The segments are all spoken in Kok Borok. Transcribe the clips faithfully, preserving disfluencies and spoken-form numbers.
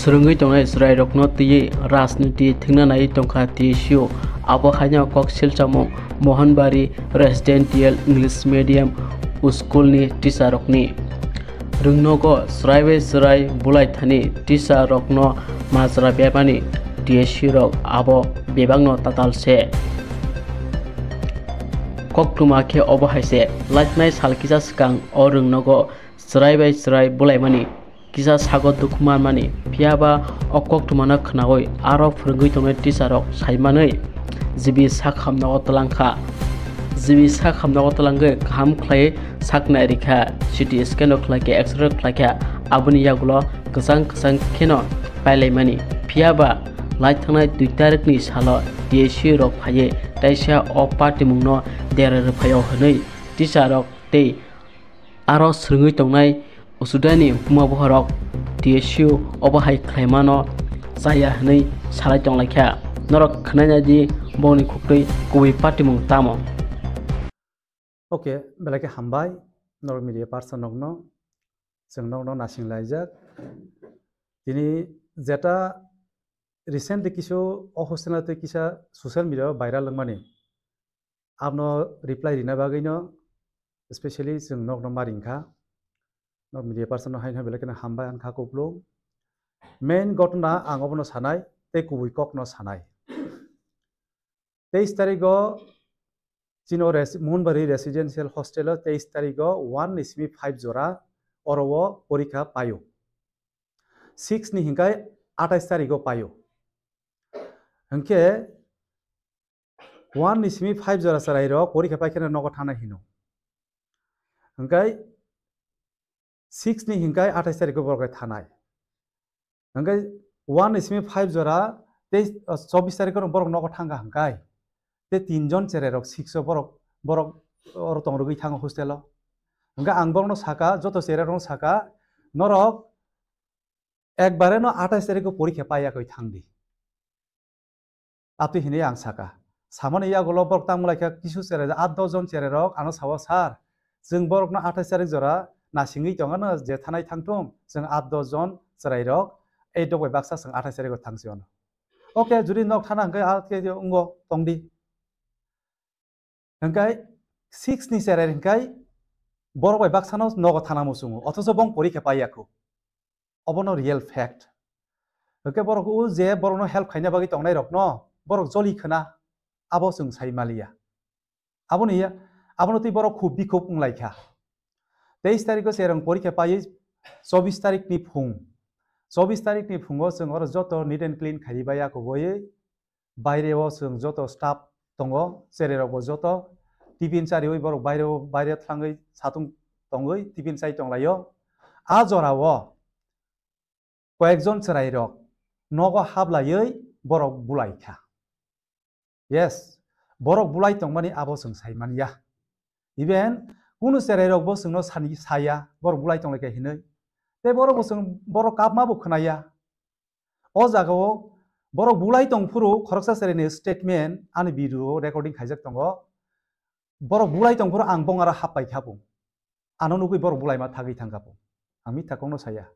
Swrwngwi tongnai chwrairokno twiwi rajniti thwngna naiwi tongkha T S U. Abo haino kok silchamung Mohanbari Residential English Medium School ni teacher rokni. Rwngnogo chwrai bai chwrai bulai thani teacher rokno majra bebani T S U rok abo bebakno tatal se. Koktwma khe obo hai se, laitnai sal kisa swkang o rwngnogo chwrai bai chwrai bulaimani kisa sago dukhu manmani, phiya ba o koktwmano khnaui aro phwrwngwi tongnai teacher rok sai manwi G B sak hamnogo twlang kha. G B sak hamnogo twlangwi kaham khlaiwi sak nai rikha, C T scan rok khlai kha, X-ray rok khlai kha, aboni yagulo kwchang kwchang kheno pailaimani. Phiya ba lai thangnai dui tarikni salo T S U rok phaiwi taisa o patimungno dera rwphaio hwnwi teacher rok tei aro swrwngwi tongnai usudani buma boharok T S U obo hai khlaimano chaya hwnwi salai tonglaikha. Norok khwnai nai di bongni khuktwi kubui patimung tamo. Okay, belai khe hambai norok media person rokno, chwng nokno nasing laijak. Tini jeta recently kisu o hostel tei kisa social media o viral wngmani. Abno reply rina bagwino specially chwng nokno ma ringkha. Nok media person no haino belai kheno hambai ang kha kuplung. Main gotna ang obono sanai tei kubui kokno sanai. Teis tarigo chino res-, Mohanbari Residential Hostel o teis tarigo one ni simi five jora oro o porikha paio. Six ni hinkai atais tarigo paio. Hwnkhe one ni simi five jora chwrairok porikha pai kheno nogo thangnai hino. Hwnkhe six ni hinkai atais tarigo borok thanai. Hwnkhe one ni simi five jora tei, uh, chobbish tarigo borok nogo thangkha hwnkhe. Tei tin jon chwrairok six o borok, borok oro tongrogwi thango hostel o. Hwnkhe ang borokno saka, joto chwrairokno saka, norok ekbare no atais tarigo porikha paiyakwi thangdi. Atwi hinwi ang saka. Samani yagulo borok tamo laikha kisu cherai, aat dos jon chwrairok ano sao, "Sir, chwng borokno atais tarik jora nasingwi tongano je thanai thangthung, chwng aat dos jon chwrairok ei dok bai baksa chwng atais tarigo thangsi ono." Okay, jodi nok thana hwnkhe a khe wngo tongdi. Hwnkhe six ni cherai hwnkhe borok bai baksano nogo thana muchungo, othocho bong porikha paiyakho. Obono real fact. Hwnkhe borok o je borokno help khaina bagwi tongnai rokno borok joli khna, abo chwng sai maliya. Aboni ya, abono twi borok khub bikhub wnglaikha. Teis tarikho chereng porikha paiwi chobbish tarikni phung. Chobbish tarikni phungo chwng oro joto neat and clean khaiwi baiya kubui baireo chwng joto staff tongo, chwrairokbo joto tiffin chariwi borok baireo, baire thlangwi satung tongwi tiffin chai tonglaio. A jorao koyekjon chwrairok nogo hablaiwi borok bulaikha. Yes, borok bulai tongmani abo chwng sai manya. Even kunu chwrairokbo chwngno sani saya, borok bulai tonglaikha hinwi. Tei borokbo chwng, borok kapma bo khwnaya. O jagao borok bulai tong phuru khoroksa chwraini statement ani video recording khaijak tongo. Borok bulai tong phuru ang bongaro hap pai kha bo. Ano nugwi borok bulaima thagwi thangkha bo. Ang mitha kokno saya.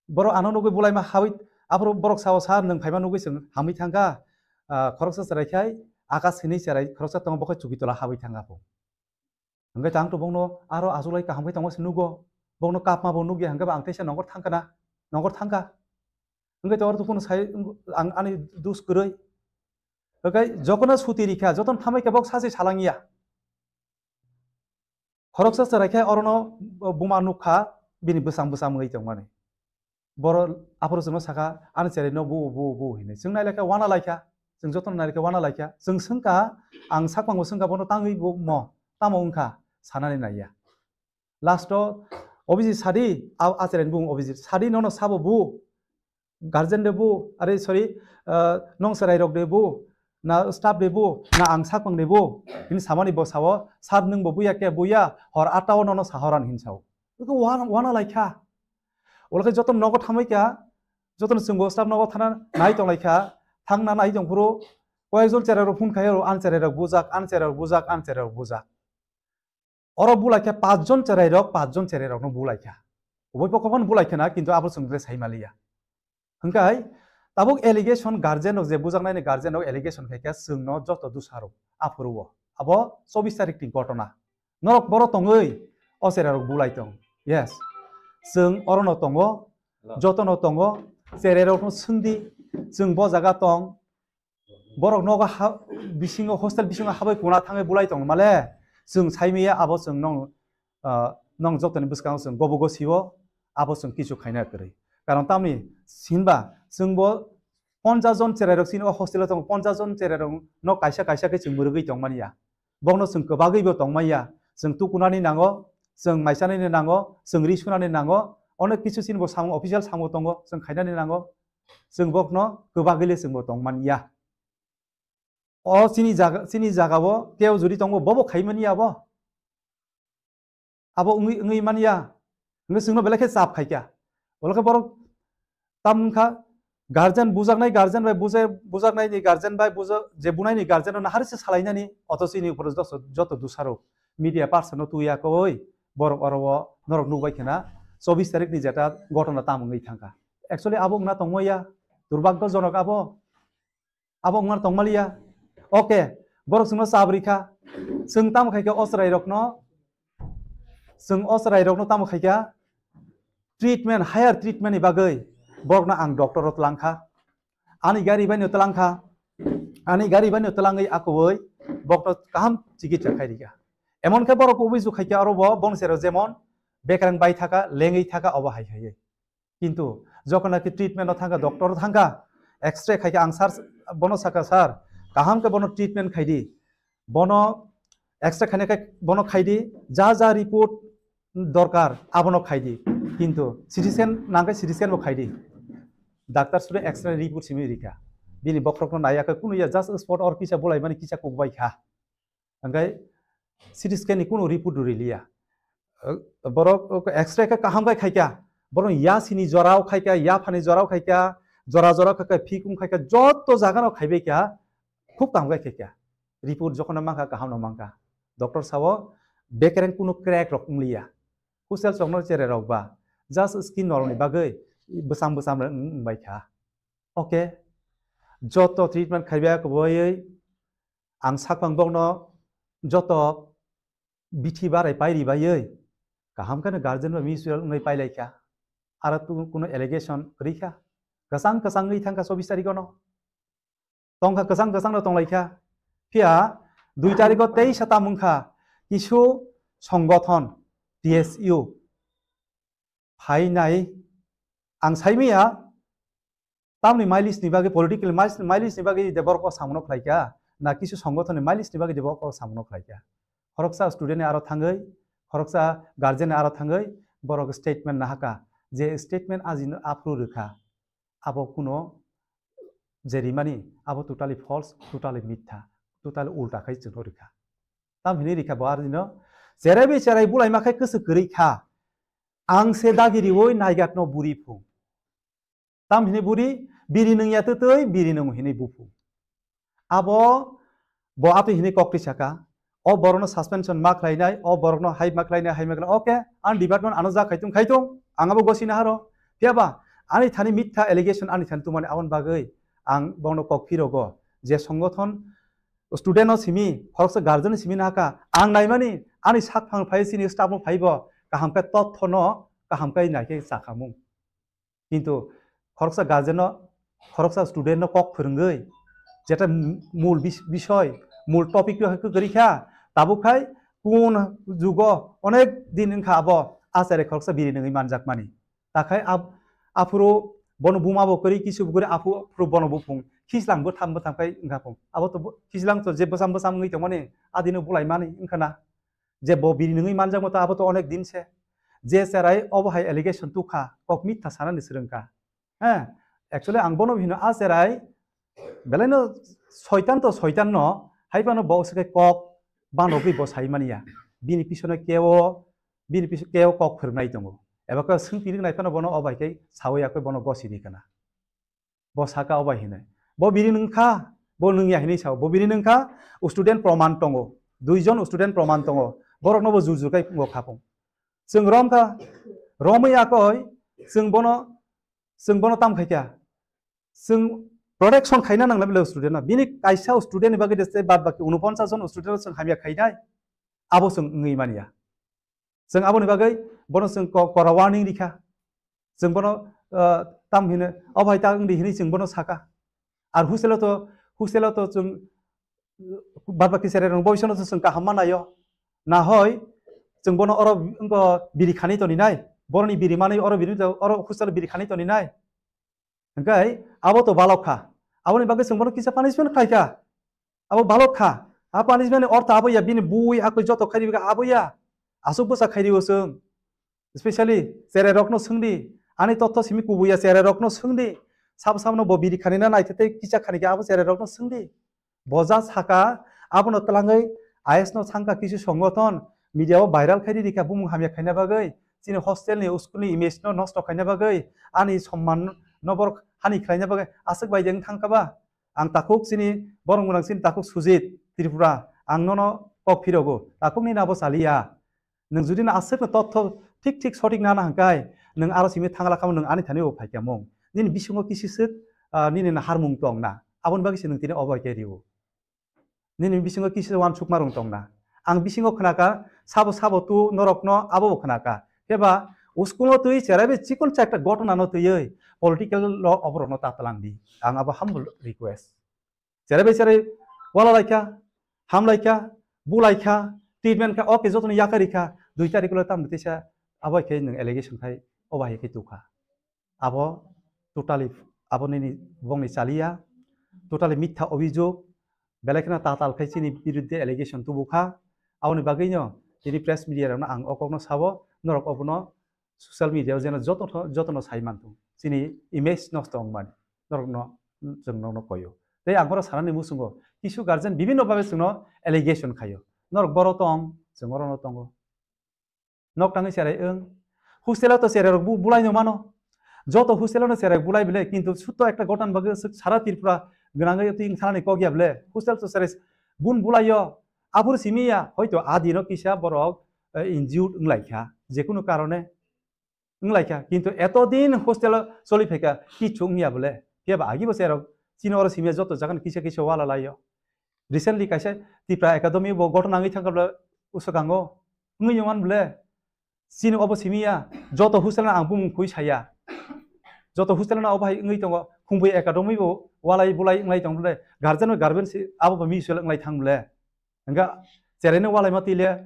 Borok ano nugwi bulaima hawi, aphuru borok sao, "Sir, nwng phaima nugwi chwng hamwi thangkha, ah, khoroksa chwrai khai akas hinwi chwrai khoroksa tongo, bo khe chuki tola hawi thangkha bo." Hwnkhe tang to bongno aro achuklai kaham khe tongma se nugo. Bongno kapma bo nugya hwnkhe ba ang teisa nongkhor thangkha na, nongkhor thangkha. Hwnkhe to aro to phunu sai ang ani dus kwrwi. Hwnkhe jokono suti rikha, jotono thamwi khe bok sachi salangya. Khoroksa chwrai khe orono buma nukha, bini bwsang bwsang wngwi tongmani. Boro aphuru chwngno sakha, "Ani chwraino bu, bu, bu," hinwi. Chwng nailaikha, wana laikha, chwng jotono nailaikha, wana laikha. Chwng swngkha, ang sakmangbo swngkha, "Bono tangwi bo mo, tamo wngkha?" Sanani naiya. Last o, "Obisi sadi," a, a chwraini bumung Obisi, "Sadi nono sabo bu?" Guardian de bu, are sorry, ah, nong chwrai rok de bu, na staff de bu, na ang sakmang de bu, hini samani bo sao, "Sir, nwng bo buya khe buya, hor atta o nono sahoran," hin sao. Eko wana, wana laikha. Olokhe joto nogo thamwi kha, joto chwngbo staff nogo thana nai tong laikha, thangna nai tong phuru, koyekjon chwrai rok phone khaio, "Ani chwrai rok bujak, ani chwrai rok bujak, ani chwrai rok bujak." Oro bulaikha pachjon chwrairok, pachjon chwrairokno bulaikha. Ubui pokho phano bulaikha na, kintu abo chwng le sai maliya. Hwnkhe tabuk allegation guardian rok je bujaknai ni guardian rok allegation khaikha chwngno joto dusarok aphuru o. Abo chobbish tarik ni ghotona. Norok boro tongwi o cherai rok bulai tong. Yes. Chwng orono tongo, jotono tongo, cherai rokno swngdi, chwng bo jaga tong, borok nogo ha, bisingo hostel bisingo habai kuna thangwi bulai tong male, chwng saimaya abo chwng nong, ah, nong jotoni bwskango chwng gobo gosio, abo chwng kichu khaina kwrwi. Karon tamni sinba chwngbo ponchash jon cherai rok sini o hostel o tongo, ponchash jon cherai rok no kaisa kaisa khe chwng mwrwgwi tong manya. Bokno chwng kwbagwi bo tong manya, chwng tukunani nango, chwng maisanani nango, chwng ri sunani nango, onek kisu sini bo samung official samung tongo, chwng khainani nango, chwng bokno kwbagwi le chwng bo tong manya. O chini jaga, chini jaga o keo jodi tongo, bobo khai mani abo. Abo wngwi, wngwi mani ya. Wngwi chwngno belai khe chap khai kha. Olo khe borok tam wngkha, guardian bujaknai, guardian bai bujai, bujaknai ni guardian bai buja-, je bunai ni guardian no nahar se salai nani, oto chini upor joto, joto dusaro media person no tuya koi, borok oro o norok nukbai khena, chobbish tarik ni jeta ghotona tam wngwi thangkha. Actually abo wngna tongmaya, durbagdo jonok abo. Abo wngmano tongmaliya. Oke, borok chwngno chap rikha. Chwng tamo khaikha o chwrairokno, chwng o chwrairokno tamo khaikha treatment, higher treatment ni bagwi borokno ang doctor o twlangkha. Ani gari baino twlangkha. Ani gari baino twlangwi akubui bokno kaham chikitsa khai rikha. Emon khe borok obisuk khaikha aro bo bongni sero jemon bekereng bai thaka, lengwi thaka obo hai khaiwi. Kintu jokhon naki treatment o thangkha, doctor o thangkha, X-ray khaikha, ang sir, bono sakha, "Sir, kaham khe bono treatment khaidi, bono X-ray khaina khe bono khaidi, ja ja report dorkar abono khaidi, kintu C T scan nangkhe C T scan bo khaidi." Doctor sure X-ray report simi rikha, bini bokhorokno naiya khe kunu ya, just spot or kisa bulaimani kisa kukbai kha. Hingke C T scan ni kunu report riliya. Eh, borok X-ray khe kaham khe khaikha. Borok yasini jorao khaikha, yaphani jorao khaikha, jora jora khaikha, phikung khaikha, joto jagano khaibaikha, khub kaham khe khaikha. Report jokhon mankha, kaham no mankha. Doctor sao bekereng kunu crack rok wngliya. Husel chokno chere rok ba, just skin norok ni bagwi bwsam bwsam rok wng, wngbaikha. Okay, joto treatment khaibai kwbaiwi ang sakphang bokno joto bithi barai pairi baiwi kaham kheno guardian bai mutual wngwi pailaikha. Aro tu-, kuno allegation kwrwikha. Kwchang kwchangwi thangkha chobbish tarikh ono. Tongkha kwchang kwchangno tonglaikha. Phiya dui tarikho tei satam wngkha kisu songothon T S U phainai ang saimaya tamni mileage ni bagwi, political mileage, mileage ni bagwi de borok o samungno khlaikha, na kisu songothon ni mileage ni bagwi de borok o samungno khlaikha. Khoroksa student ni aro thangwi, khoroksa guardian ni aro thangwi borok statement nahaka, je statement ajino aphuru rwkha, abo kuno je rimani abo totally false, totally mitha, totally ulta khai chwngno rwkha. Tam hinwi rikha bo arino, cherai bai cherai bulaima khai kwswk kwrwi kha, ang se dagi riwi naigatno buri phung. Tam hinwi buri, biri nungya twtwi, biri nung hinwi buphung. Abo bo atwi hinwi kok twi saka, o borokno suspension ma khlainai, o borokno hai ma khlainai, hai ma khlainai, okay, ani department ano ja khaitung khaitung, ang abo gosina haro. Phiya ba ani thani mitha allegation ani thani tumani aboni bagwi ang bono kok phirogo, je songothon student no simi, khoroksa guardian no simi nahaka, ang naimani ani sakphang phai sini staff no phaibo kaham khe totho no kaham khe naikhe chakhamung. Kintu khoroksa guardian no, khoroksa student no kok phwrwngwi, jeta mul bis-, bisoy, mul topic no hai kwrwi kha, tabuk khai kun jugo onek din wngkha abo achare khoroksa biri nungwi manjakmani. Takhai ab-, aphuru bono buma bo kwrwi, kisu bo kwrwi, aphu-, aphuru bono buphung khislang bwtham bwtham khai wngkha phung. Abo to bo-, khislang to je bwsam bwsam wngwi tongmani, adino bulaimani wngkha na. Je bo biri nungwi manjakma to abo to onek din se. Je cherai obo hai allegation tukha, kok mitha sanani swrwngkha. He, actually ang bono hino a cherai, belaino soitan to soitan no, hai phano bo se kok banogwi bo sai mani ya. Bini pisono keo, bini piso keo kok phwrwngnai tongo. Eba khe swng pirik nai phano bono o bai khe sawi ya khe bono gosini kana. Bo saka obai hinwi. Bo biri nungkha, bo nungya hinwi sao. Bo biri nungkha, student proman tongo. Duijon student proman tongo. Borokno bo jujur kai phungo khapung. Chwng romkha, romwi yakoi, chwng bono, chwng bono tam khaikha. Chwng protection khaina nangla bile student no. Bini kaisa student ni bagwi de se bad baki unoponchas jon student no chwng hamya khainai. Abo chwng wngwi manya. Chwng aboni bagwi bono chwng ko-, kora warning rikha. Chwng bono, ah, tam hino, "O bhai, ta wngdi," hinwi chwng bono saka. Ar hostel o to, hostel o to chwng, uh, bad baki cherai rok boisono to chwng kaham manayo. Na hoi, chwng bono oro wngko biri khani toni nai. Boroni biri manwi oro biri to, oro hostel o biri khani toni nai. Hingkai abo to balok kha. Aboni bagwi chwng bono kisa punishment khlai kha. Abo balok kha. A punishment ni ortho abo ya, bini bui akoi joto khairi bikha abo ya. Aswk bwsa khairi o chwng. Specially cherai rokno swngdi. Ani totho simi kubuya cherai rokno swngdi. Sabo sabono bo biri khani na naithe tei kisa khani khe abo cherai rokno swngdi. Bo ja saka, abono twlangwi I S no thangkha kisu songothon, media o viral khairi rikha bumung hamya khaina bagwi, chini hostel ni, school ni image no nosto khaina bagwi, ani somman no borok hani khlaina bagwi aswk bai de wng thangkha ba? Ang takhuk chini borok gwnang chini takhuk Sujit Tripura, ang nono kok phirogo, takhuk nini abo chaliya. Nwng jodi no aswkno totho thik thik sotik nana hwnkhe, nwng aro simi thangla kamo nwng ani thani bo phaikha mung. Nini bisingo kisi swk, ah, nini naharmung tong na. Aboni bagwi se nwng tini obo hai khe rio. Nini bisingo kisi wansukma rung tong na. Ang bisingo khnaka, sabo sabo tu norokno abo bo khnaka. Khe ba, uskungo twi cherai bai chikon cha ekta ghotona no twiwi political lo oborokno ta tlang di. Ang abo humble request. Cherai bai cherai wala laikha, ham laikha, bu laikha, treatment kha, okay, jotono yakarikha, dui tarikh ulo tamo teisa abo hai khe nwng allegation khai, o bahai khe tukha. Abo totally, abo nini bongni chaliya, totally mitha obhijog, belai kheno tatal khai chini biruddhe allegation tubukha. Aboni bagwino tini press media rokno ang o kokno sabo, norok obono social media o jeno joto tho-, jotono sai manthung. Chini image nosto wngmani. Norokno, chwng norokno koyo. Tei ang oro sanani muchungo, kisu guardian bibinno babe chwngno allegation khaio. Norok boro tong, chwng orono tongo. Nok tangwi cherai wng. Hostel o to cherai rok bu-, bulai no mano. Joto hostel o no cherai bulai bile, kintu sutto ekta gotan bagwi swk sara Tripura gwnangwi twi wng sanani kok ya bile. Hostel to cherai bun bulai yo. Aphuru simi ya, hoito a dino kisa borok, eh, injured wng lai kha, je kunu karone. Wng lai kha, kintu eto din hostel o choli phai kha, kichu wng ya bole. Phiya ba agi bo cherok chini oro simi ya joto jaga ni kisa kisa wala lai o. Recently kaisa Tipra Academy bo gothona wngwi thang kha bole, uswkango wngwi yo man bole. Chini obo simi ya, joto hostel no ang bumung khui saya. Joto hostel no obo hai wngwi tongo, Khumui Academy bo walai bulai wng lai tong bole. Guardian bai guardian si abo bo mutual wng lai thang bole. Hingkha cherai no walai ma twi le,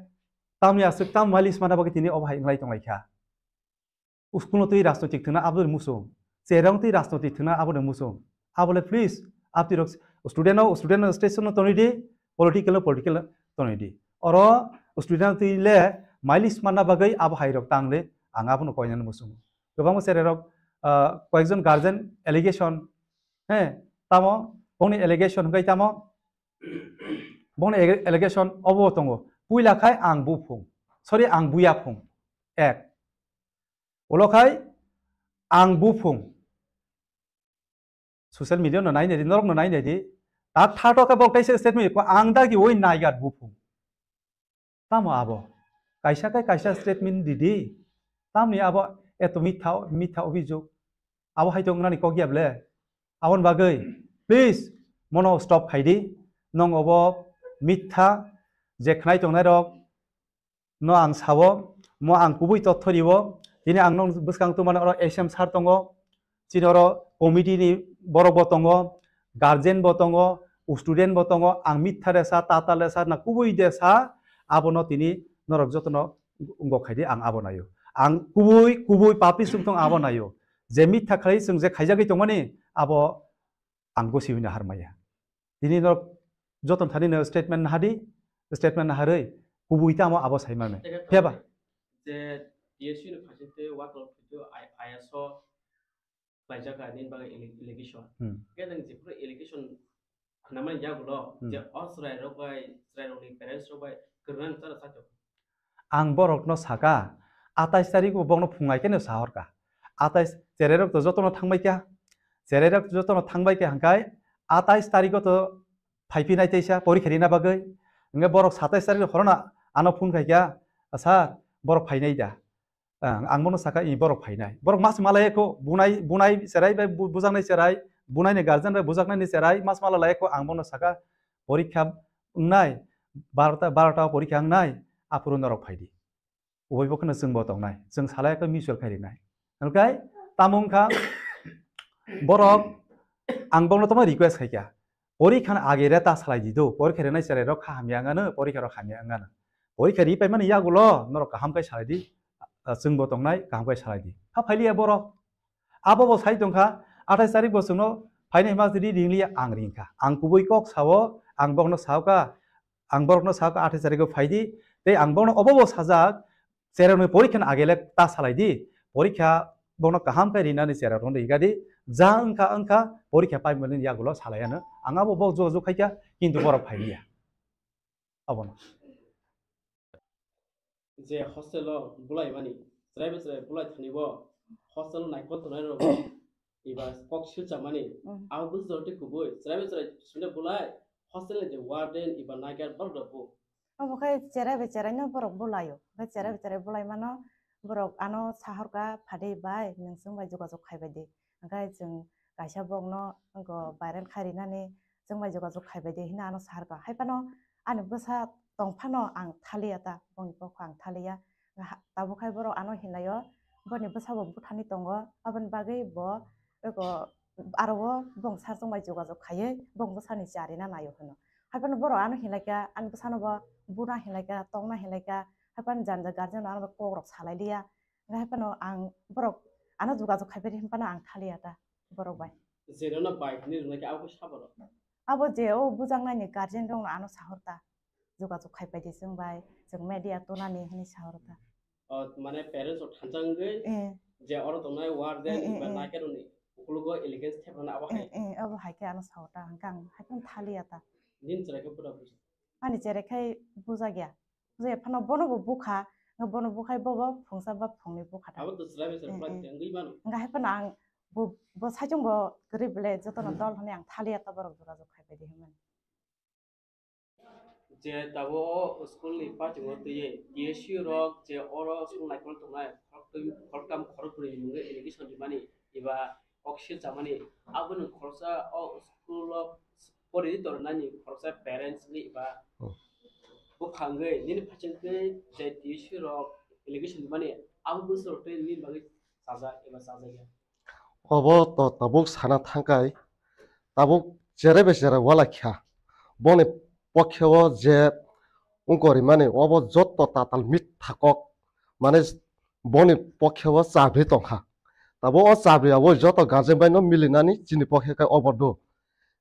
tamni aswk tam malish mana bagwi tini obo hai wng lai tong lai kha. Uskuno twi rajnotik thwngna abo ni muchung. Cherong twi rajnotik thwngna abo ni muchung. Abo le please, apni rok student no student no station no tonwi di, political no political no tonwi di. Oro student twi le malish manna bagwi abo hai rok tang le, ang abo no koinani muchung. Kwbangma cherai rok, ah, koyekjon guardian allegation, he, tamo, bongni allegation hwnkhe tamo, bongni allegation obo tongo. Puila khai ang buphung, sorry, ang buyaphung. Ek. Ulo khai ang buphung. Social media no nai nai di, norok no nai nai di. Ta tha to khe bok taisa statement ko ang dagi oi naigat buphung. Tamo abo. Kaisa kai kaisa statement di di. Tamni abo eto mitha, mitha obhijog. Abo hai to wngnani kok ya ble. Aboni bagwi, please, mono stop khai di. Nong obo mitha je khnai tongnai rok, no ang sao, mo ang kubui totho rio, tini ang nong bwskang tongmani oro S M sir tongo, chini oro committee ni borok bo tongo, guardian bo tongo, student bo tongo, ang mitha de sa, tatal de sa, na kubui de sa, abono tini norok jotono wngok khai di, ang abo naio. Ang kubui, kubui papi sung tong abo naio. Je mitha khlai chwng je khaijagwi tongmani, abo ang gosi hwnwi nahar maya. Tini norok joton thani no statement nahadi, statement naharwi kubui tamo abo sai mame. Phiya ba? Je T S U ni phaising twi water photo I-, I S O khlaijak ani bagwi ele-, allegation. Hmm. Khe nang jephuru allegation khnamani yagulo, Hmm. je o chwrai rok bai, chwrai rokni parents rok bai kwrwngna chara sakha. Ang borokno saka, atais tarik bo bokno phungai khe no sahorka. Atais cherai rok to jotono thangbai kha. Cherai rok jotono thangbai kha hangkai atais tarik o to phaiphinai teisa porikha rina bagwi. Hingke borok satais tarik horono ano phone khai kha, "Sir, borok phainai da?" Ang, ang bono saka, "I borok phainai." Borok mas malai kho, bunai, bunai cherai bai bu-, bujaknai cherai, Bunai ni guardian bai bujaknai ni cherai mas mala lai ko ang bono saka porikha wngnai, barota, barota porikha wngnai, aphuru norok phaidi. Ubui bo kheno chwng bo tongnai, chwng salai khe mutual khai rinai. Hwnkhe tamo wngkha borok ang bokno tamo request khaikha, porikha ni age re ta salai di do, porikha rinai cherai rok kha hamya wngano, porikha rok hamya wngano. Porikha ri paimani yagulo norok kaham khe salai di, chwng bo tongnai, kaham khe salai di. Ha phailiya borok. Abo bo sai tongkha, athais tarik bo chwngno phainai mas ri ringliya ang ringkha. Ang kubui kok sao, ang bokno saokha, ang borokno saokha athais tarik o phaidi, tei ang bokno obo bo sajak, cherai rokni porikha ni age le ta salai di, porikha bokno kaham khe rinani cherai rokno riga di, ja wngkha wngkha porikha paimani yagulo salai ano. Ang abo bo jogajog khaikha, kintu borok phailiya. Abono. Je hostel o bulai mani, chwrai bai chwrai bulai thani bo hostel o naikol tongnai rok eba kok silcha mani, Mm. abo busi jora tei kubui chwrai bai chwrai sunda bulai hostel ni je warden eba naiker borok rok bo. Obo khai cherai bai cherai no borok bulai o, khai cherai bai cherai bulai mano borok ano sahorka phadi bai nwng chwng bai jogajog khai bai di. Hwnkhe chwng kaisa bokno wngkha viral khai rinani chwng bai jogajog khai bai di hwnwi ano sa rwkha. Hai phano ani bwsa tong phano ang thaliya ta, bongni bokha ang thaliya. Ha, tabuk hai borok ano hinlaio, boni bwsa bo buthani tongo, aboni bagwi bo eko aro o bong sar chwng bai jogajog khaiwi bong bwsani charina naio hwno. Hai phano borok ano hinlaikha, ani bwsano bo buna hinlaikha, tongna hinlaikha, hai phano jani jani guardian ano bo kokrok salai liya. Hwnkhe hai phano ang borok ano jogajog khai bai di hwn phano ang thaliya ta borok bai. Jereno bai hwnwi rwna khe abo khe sabo rok. Abo je o bujaknai ni guardian rok no ano sahor ta, jogajog khai pai di chwng bai, chwng media tonani hwnwi sahor ta. O, mane parents rok thansa wngwi Eh. je oro tongnai warden Eh, eh, ba eh. naikeroni ukulugo allegations thepna abo hai. Eh, eh, abo hai khe ano sahor ta, hwnkhe ang hai phano thaliya ta. Nini chwrai khe bwrok busa. Ani cherai khai bujak ya. Bujak ya phano bono bo bukha, bono bukhai bobo phungsa ba phungni bukha ta. Abo to chwrai bai chwrai Eh, pura eh. tengwi mano. Hwnkhe hai phano ang bo, bo saichung bo kwrwi belai jotono dol hwnwi ang thaliya ta borok jogajog khai pai di hwnmani. Je tabuk o school ni pachungo twiwi T S C rok je oro school naikol tongnai khorokthwi, khoroktham, khorokbrwi ni mungwi allegation rimani eba kok silchamani aboni khoroksa o school o pori tongnani khoroksa parents ni eba Hmm. buphangwi nini phaisingtwi je T S C rok allegation rimani abo bwswk rok tei nini bagwi chajak eba chajakya. Obo to tabuk sana thangkai, tabuk cherai bai cherai walai kha. Boni pokhe o je wngkori mani, obo joto tatal mitha kok, mane boni pokhe o chabri tongkha. Tabuk o chabri abo joto guardian bai no milinani chini pokhe kai obo do.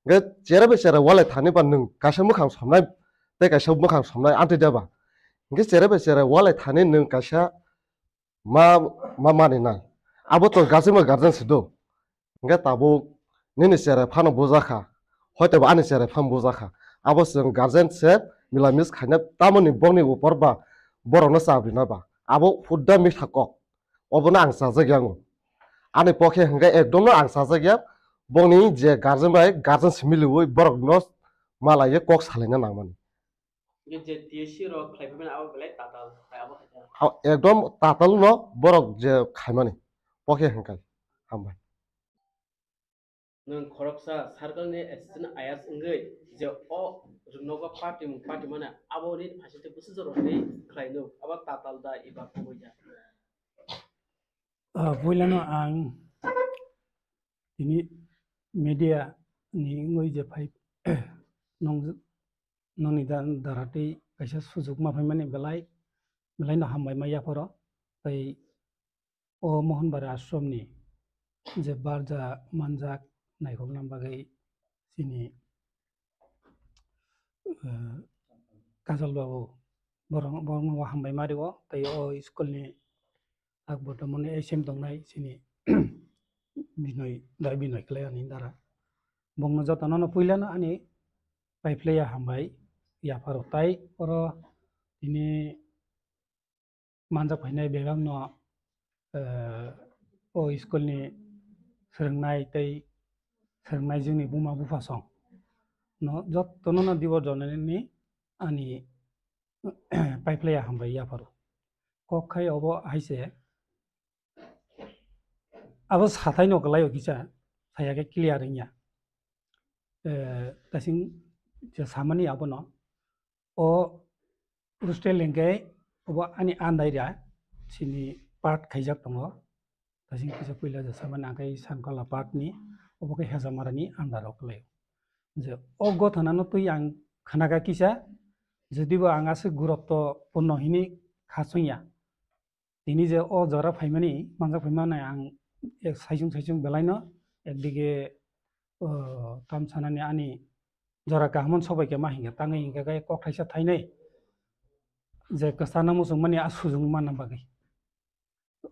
Hingke cherai bai cherai walai thani ba nwng kaisa mwkhang somnai tei kaisa mwkhang somnai anti deba. Hingke cherai bai cherai walai thani nwng kaisa ma, ma mani nai. Abo to guardian bai guardian se do. Hingke tabuk nini cherai phano bujakha, hoitebo ani cherai phano bujakha. Abo chwng guardian se mila mis khaina tamoni bongni upor ba borokno chabri na ba. Abo hudda mitha kok. Obono ang chajak ya ngo. Ani pokhe hingke ekdom no ang chajak ya. Bongni je guardian bai guardian se miliwi borokno malaiye kok salaina nangmani. Hingke je T S C rok khlai phaimani abo belai tatal, hai abo hai ta. Ha, ekdom tatal no borok je khaimani. Pokhe hingkai. Hambai. Nwng khoroksa circle ni assistant I R S wngwi je o rwngnogo party mung party mano abo nini phaisingtwi bwswk jorokni khlaino abo tatal da eba kubui da? Ah, puilano ang tini media ni wngwi je phai nong, nongni da-, dara tei kaisa sujuk ma phaimani belai, belai no hambai ma yapharo. Tei o Mohanbari ashramni je barja manjak naikhokna bagwi chini, eh, Kajal babu borok, borokno hambai ma rio, tei o school ni tak bottomoni H M tongnai chini Binoy, da Binoy Kalai ani dara. Bongno jotono no puilano ani paiphlaiya hambai yapharo, tai oro tini manjak phainai bebakno, eh, o school ni swrwngnai tei swrwngnai jwngni buma bupha song no jotono no dibor jonani ani paiphlaiya hambai yapharo. Kok khai obo hai se, abo sathai no kwlai o kisa, thaiya khe clear wngya. Eh, tasing je samani abono, o roasted hingke obo ani andai ra sini part khaijak tongo. Tasing kisa puila je samani angkai Sankola part ni, obo khe Hejamarani andar o kwlai. Je o gothana no twi ang khanaka kisa, jodibo ang aswk gurotto purno hini khachungya. Tini je o jora phaimani, manjak phaimani ang ek saichung saichung belaino ekdige, o, tam sanani ani jora kaham sobai khe ma hingkha, tangwi hingkha khe kok thaisa thainai je kwchana muchungmani a sujung manna bagwi.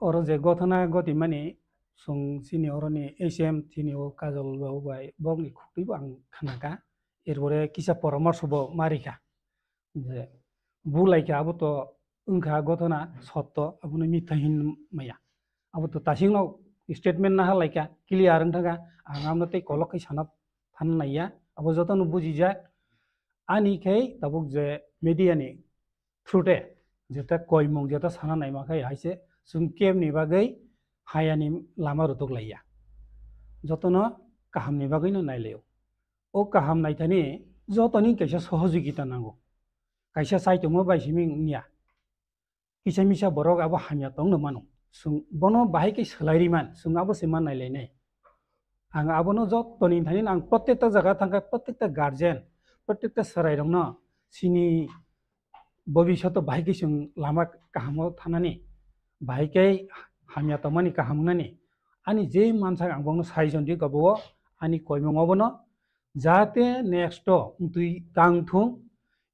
Oro je gothana gotimani chwng chini oroni H M chini o Kajol babu bai bokni khukti bo ang khanaka, erpore kisa poramorsho bo ma rikha. Je bulaikha abo to wngkha gothana sotto, abono mitha hin maya. Abo to tasingno statement naha laikha, clear wngthaka, ang amno tei kolok khai sana than naiya, abo jotono bujijak. Ani khai tabuk je media ni through te jeta koimung jeta sana naima khai haise chwng kemni bagwi hayani lama rutuk laiya. Jotono kahamni bagwino nailaio. O kaham naithani jotoni kaisa sohojogita nango. Kaisa chaitongma bai simi wngya. Kisa misa borok abo hamya tongno mano. Chwng bono bahai khe swlai ri man, chwng abo se man nailainai. Ang abono jotoni thani ang protekta jaga thangkha, protekta guardian, protekta chwrairokno chini bobishoto bahai khe chwng lama kahamo thanani, bahai khe hamya tongmani kaham wngnani. Ani je mansak ang bono saijon di gobo ani koimung obono, jate next o wngtwi tang thung,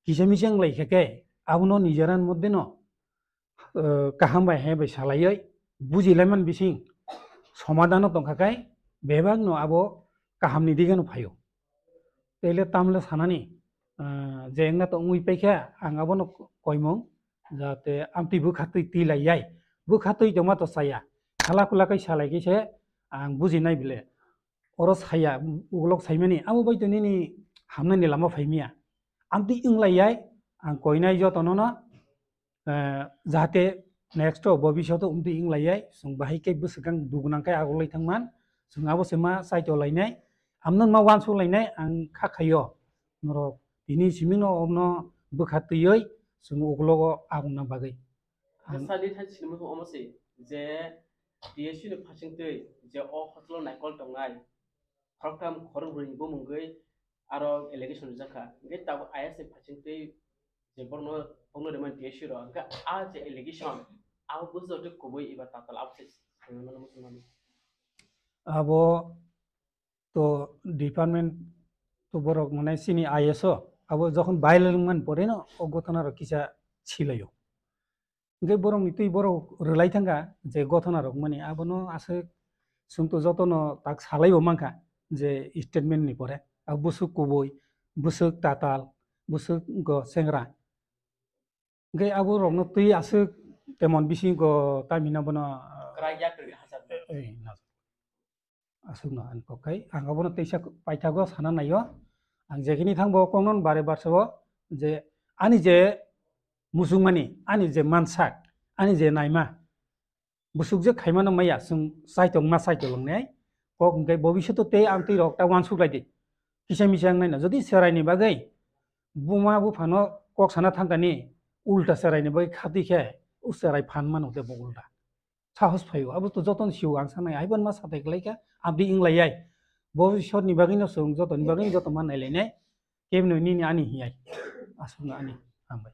kisa misa wnglaikha khe abono nijeran moddheno, eh, kaham bai hai bai salaioi bujilaiman bising somadano tongkha khe bebakno abo kahamni digeno phaio. Tele tamle sanani, eh, je wngna to wngwi paikha ang abono koimung jate amtwi bwkha twi twi laiyai, bwkha twi tongma to chaya, khala kula kai salai khe se ang bujinai bile. Oro saya, ukolok saimani, abo bai to nini hamnani lama phaimiya. Amtwi wnglaiyai, ang koinai jotono no, eh, jahate next o bobishoto amtwi wnglaiyai, chwng bahai khe bwswkang dugunang khe agulai thangman, chwng abo se ma saito lainai, amno ma wansuk lainai, ang kha khaio, norok tini simino omno bwkha twioi, chwng ukologo agungna bagwi. Ang sadi thai sinimung omo se, je T S U ni phasing twi je o hotel o naikol tongnai, khoroktham khorokbrwi ni bumung gwi aro allegation rijak kha. Hingke tabuk I S ni phasing twi je borokno, borokno rimani T S U rok, hingke a je allegation, abo bujo twi kubui eba tatal abo se swngwi mano muchungmani. Abo to department to borok mane chini I S o abo jokhon viral wngmani pore no o gotona rok kisa silaio. Hingke borokni twi borok rwlai thangkha je gotona rok mani abono aswk chwng to jotono tak salaibo mankha je statement ni pore a bwswk kubui, bwswk tatal, bwswk go sengra. Hingke abo rokno twi aswk temon bisingo tamina bono, kwrak yak kwrwi hachak. Ei, na. Aswkno ang kok khai, ang abono teisa paithago sana naio. Ang jekhini thangbo kokno bare barsao je ani je muchungmani, ani je mansak, ani je naima, bwswk je khaimano maya, chwng saitok ma saitok longnai. Kok hwnkhe bobishoto tei amtwi rok ta wansuk lai di. Kisa misa wng naino. Jodi chwraini bagwi buma buphano kok sana thangkani, ulta chwraini bagwi khatwi khe, o chwrai phan mano de bo ulta. Sahos phaio, abo to jotono sio ang sanai, haiban ma satai kwlai kha, abdi wng lai ai. Bobisotni bagwi no chwng jotoni bagwi no joto ma nai lai nai. Kebino nini ani hiya. Aswkno ani hambai.